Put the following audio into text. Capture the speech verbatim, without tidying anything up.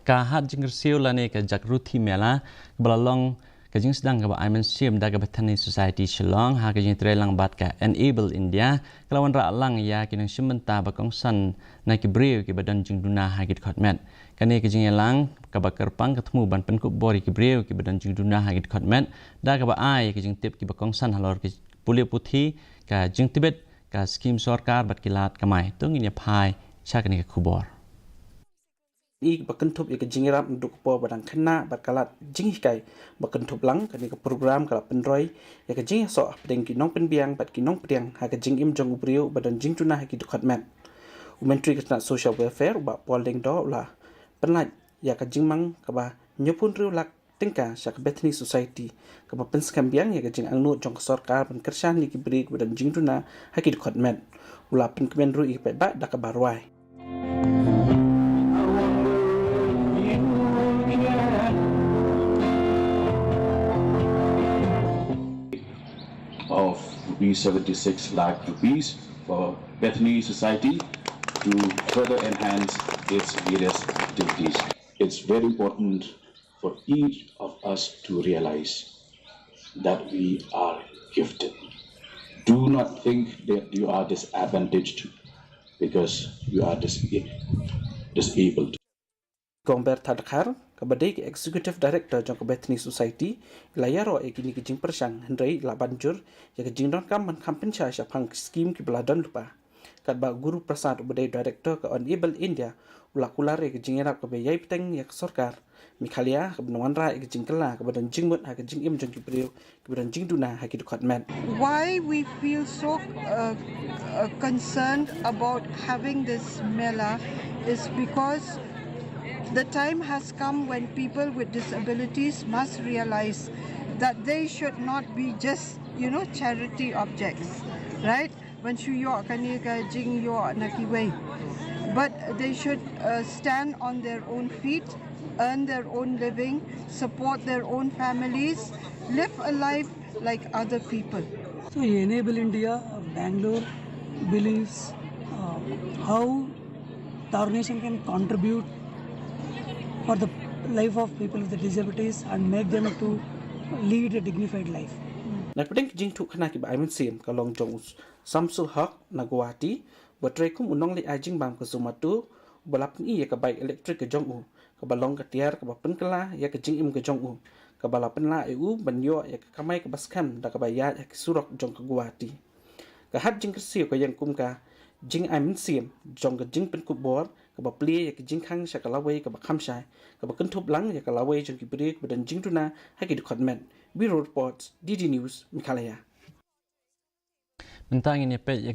Ka hat jingkyrsiew lane ka Jagruthi Mela, kaba la long ka jingsdang kaba ai mynsiem da ka Bethany Society Shillong, ha ka jingtrei lang bad ka Enable India, ka la wanrah lang ïa ki nongshim bynta ba kongsan na ki briew kiba don jingduna ha ki dkhot met. Kane ka jingïalang kaba kyrpang ka thmu ban pynkup bor ïa ki briew kiba don jingduna ha ki dkhot met, da kaba ai ka jingtip kiba kongsan halor ki pule puthi, ka jingtbit, ka skim sorkar bad ki lad kamai. To ngin ïa phai sha kane ka khubor. I ba kynthup ïa ka jingïarap naduh ka por ba dang khynnah bad ka lad jinghikai. Ba kynthup lang, kane ka program ka la pynroi ïa ka jingïasoh hapdeng ki nongpynbiang bad ki nongpdiang ha ka jingim jong u briew ba don jingduna ha ki dkhot met. U Myntri ka tnat Social Welfare, u Bah Paul Lyngdoh, u la pynlait ïa ka jingmang kaba hynñiewphew hynriew lak tyngka sha ka Bethany Society, kaba pynskhem biang ïa ka jingangnud jong ka sorkar ban kyrshan ïa ki briew ba don jingduna ha ki dkhot met. U la pynkmen ruh ïa ki paidbah da kaba rwai. Of rupees seventy-six lakh rupees for Bethany Society to further enhance its various activities. It's very important for each of us to realize that we are gifted. Do not think that you are disadvantaged because you are dis- disabled. Kong Bertha Dkhar, kaba dei ka Executive Director jong ka Bethany Society, i la ïaroh ïa kine ki jingpyrshang, hynrei i la ban jur ïa ka jingdonkam ban kham pynshai shaphang ki skim kiba la don lypa. Katba Guru Prasad, uba dei Director ka Enable India, u la kular ïa ka jingïarap kaba ïai bteng ïa ka sorkar Meghalaya, kaba wanrah ïa ka jingkylla kaba don jingmut ha ka jingim jong ki briew kiba don jingduna ha ki dkhot met. Why we feel so uh, uh, concerned about having this mela is because the time has come when people with disabilities must realize that they should not be just, you know, charity objects, right? Ban shu ïoh kane ka jingïoh na kiwei. But they should uh, stand on their own feet, earn their own living, support their own families, live a life like other people. So Enable India, uh, Bangalore believes uh, how the organization can contribute for the life of people with disabilities and make them to lead a dignified life. Na pdeng ki jingthoh khana kiba ai mynsiem, ka long jong u Samsul Haq na Guwahati, ba trei kum u nongleit ai jingbam ka Zomato, ba la pyni ïa ka bike electric ka jong u, kaba long ka tiar kaba pynkylla ïa ka jingim ka jong u, kaba la pynlah ïa u ban ïoh ïa ka kamai kaba skhem da kaba ïaid ha ki surok jong ka Guwahati. Ka hat jingkyrsiew ka ïeng kum ka jingai mynsiem jong ka jingpynkup bor, kaba plie ïa ka jingkhang sha ka lawei kaba kham shai, kaba kynthup lang ïa ka lawei jong ki briew kiba don jingduna ha ki dkhot met. Bureau Report, D D News, Meghalaya. Mynta ngin ïa peit ïa